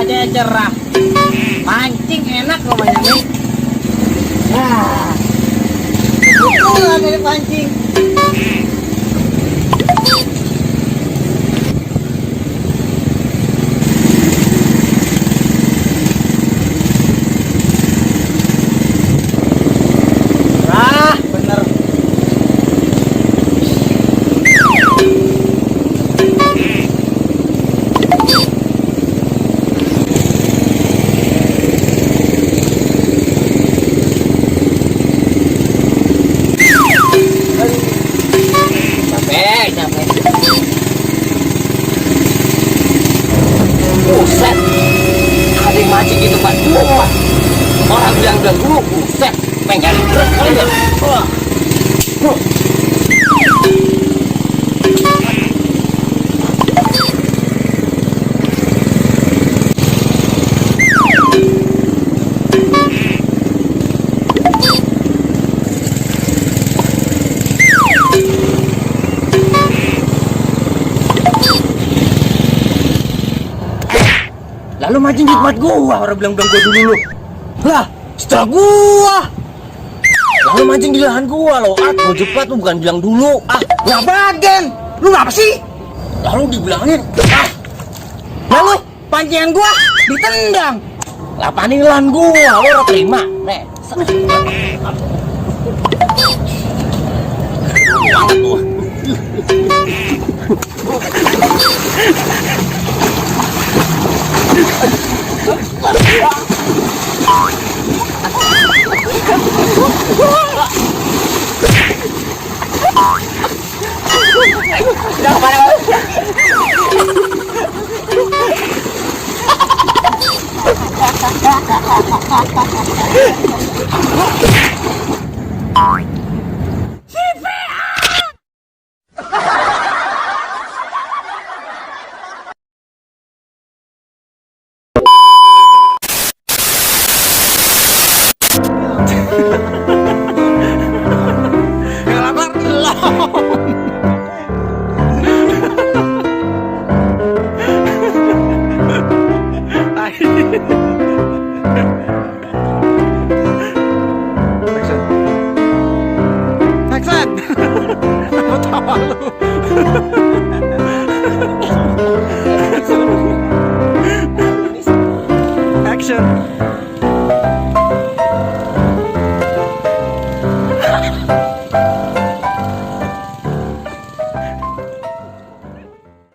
cuaca cerah, mancing enak namanya nih. Nah, kebetulan dari pancing. Ah, bener. Buset, ada yang mancing di tempat gua. Orang bilang dulu, buset, pengen terus kali ya. Lalu mancing di tempat gua, orang bilang-bilang gua dulu. Lah, setelah gua. Lalu mancing di lahan gua loh. Ah, gua cepat tuh bukan bilang dulu. Ah, ngapain? Lu ngapa sih? Lalu dibilangin. Ah. Lalu pancingan gua ditendang. Lah panilan gua, lu udah terima. Nih. Banget tuh. Yang lapar belum. Action. Mau tawa lu. Action.